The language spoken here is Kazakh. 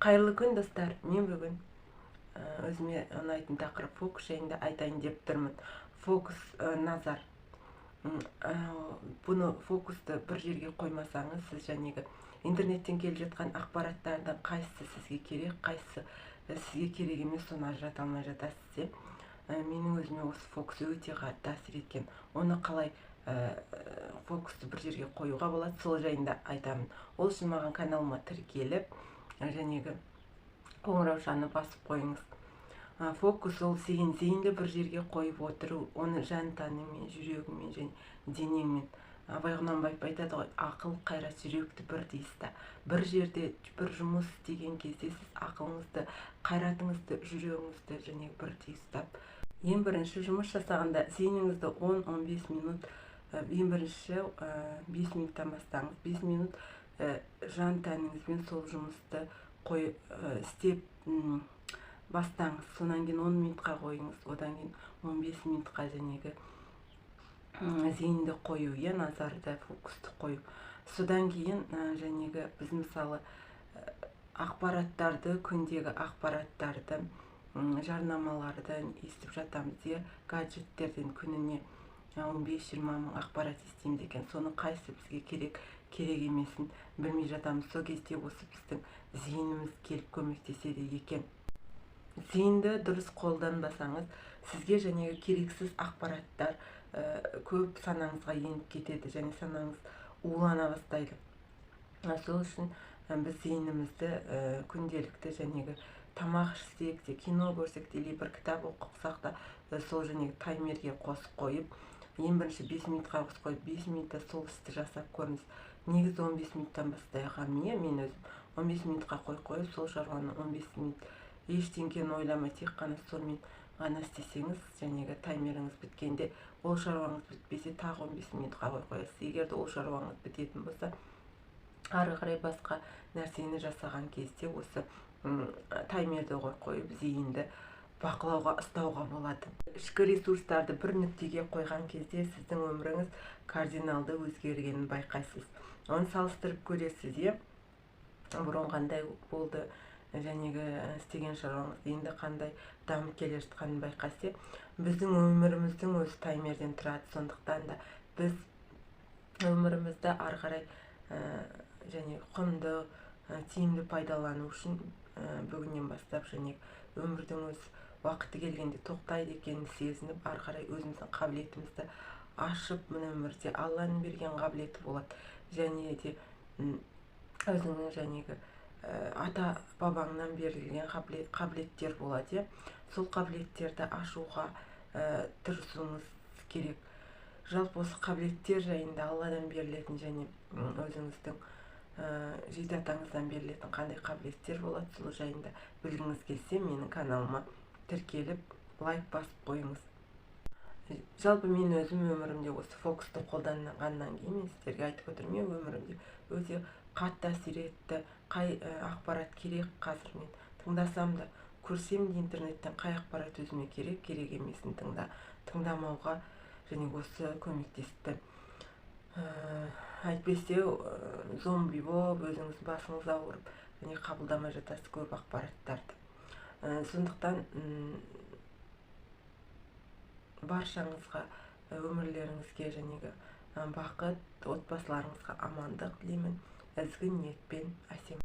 Қайырлы күн, достар! Мен бүгін өзіме ұнайтын тақырып, фокус жайында айтайын деп тұрмын. Фокус, назар. Бұны, фокусты бір жерге қоймасаңыз, сіз жәнегі интернеттен келіп жатқан ақпараттардың қайсысы сізге керек, қайсысы сізге керек емес, соны ажырата алмай жатасыз, иә. Менің өзіме осы фокус өте қатты әсер еткен. Оны қалай, фокусты бір жерге қоюға болады, сол жайында айтамын. Ол үшін маған каналыма тіркеліп, жәнегі қоңыраушаны басып қойыңыз. Фокус ол зейін, зейінді бір жерге қойып отыру, оны жан тәніңмен, жүрегіңмен және денеңмен. Абай Құнанбаев айтады ғой: «Ақыл, қайрат, жүректі бірдей ұста». Бір жерде бір жұмыс істеген кезде сіз ақылыңызды, қайратыңызды, жүрегіңізді және бірдей ұстап, ең бірінші жұмыс жасағанда зейініңізді 10-15 минут, ең бірінші 5 минуттан бастаңыз. 5 минут жан тәніңізбен сол жұмысты қой, істеп бастаңыз. Содан кейін 10 минутқа қойыңыз, одан кейін 15 минутқа. Жәнегі зейінді қою, иә, назарды, фокусты қою. Содан кейін жәнегі біз, мысалы, ақпараттарды, күндегі ақпараттарды, жарнамаларды естіп жатамыз, иә. Гаджеттерден күніне 15-20 мың ақпарат естиміз екен. Соның қайсысы бізге керек, керек емесін білмей жатамыз. Сол кезде осы біздің зейініміз келіп көмектеседі екен. Зейінді дұрыс қолданбасаңыз, сізге және керексіз ақпараттар көп санаңызға еніп кетеді және санаңыз улана бастайды. Сол үшін біз зейінімізді күнделікті жәнегі тамақ ішсек те, кино көрсек те или бір кітап оқысақ та, сол жәнегі таймерге қосып қойып, ең бірінші 5 минутқа қосып қойып, 5 минутта сол істі жасап көріңіз. Негізі 15 минуттан бастайық, иә. Мен өзім 15 минутқа қойып қойып, сол шаруаны 15 минут ештеңені ойламай, тек қана сонымен ғана істесеңіз, жәнегі таймеріңіз біткенде ол шаруаңыз бітпесе, тағы 15 минутқа қойып қоясыз. Егер де ол шаруаңыз бітетін болса, ары қарай басқа нәрсені жасаған кезде осы таймерді қойып қойып, зейінді бақылауға ұстауға болады. Ішкі ресурстарды бір нүктеге қойған кезде сіздің өміріңіз кардиналды өзгергенін байқайсыз. Оны салыстырып көресіз, иә, бұрын қандай болды жәнегі істеген шаруаңыз, енді қандай дамып келе жатқанын байқайсыз, иә. Біздің өміріміздің өзі таймерден тұрады. Сондықтан да біз өмірімізді ары қарай және құнды, тиімді пайдалану үшін бүгіннен бастап және өмірдің өзі уақыты келгенде тоқтайды екенін сезініп, ары қарай өзіміздің қабілетімізді ашып, мына өмірде Алланың берген қабілеті болады және де өзіңнің жәнегі ата бабаңнан берілген қабілеттер болады, иә. Сол қабілеттерді ашуға тырысуыңыз керек. Жалпы осы қабілеттер жайында, Алладан берілетін және өзіңіздің жеті атаңыздан берілетін қандай қабілеттер болады, сол жайында білгіңіз келсе, менің каналыма тіркеліп, лайк басып қойыңыз. Жалпы мен өзім өмірімде осы фокусты қолданғаннан кейін, мен сіздерге айтып отырмын, иә, өмірімде өте қатты әсер етті. Қай ақпарат керек қазір, мен тыңдасам да, көрсем де интернеттен, қай ақпарат өзіме керек, керек емесін тыңдамауға және осы көмектесті. Әйтпесе зомби болып, өзіңіз басыңыз ауырып және қабылдамай жатасыз көп ақпараттарды. Сондықтан баршаңызға өмірлеріңізге жәнегі бақыт, отбасыларыңызға амандық тілеймін. Ізгі ниетпен, Әсем.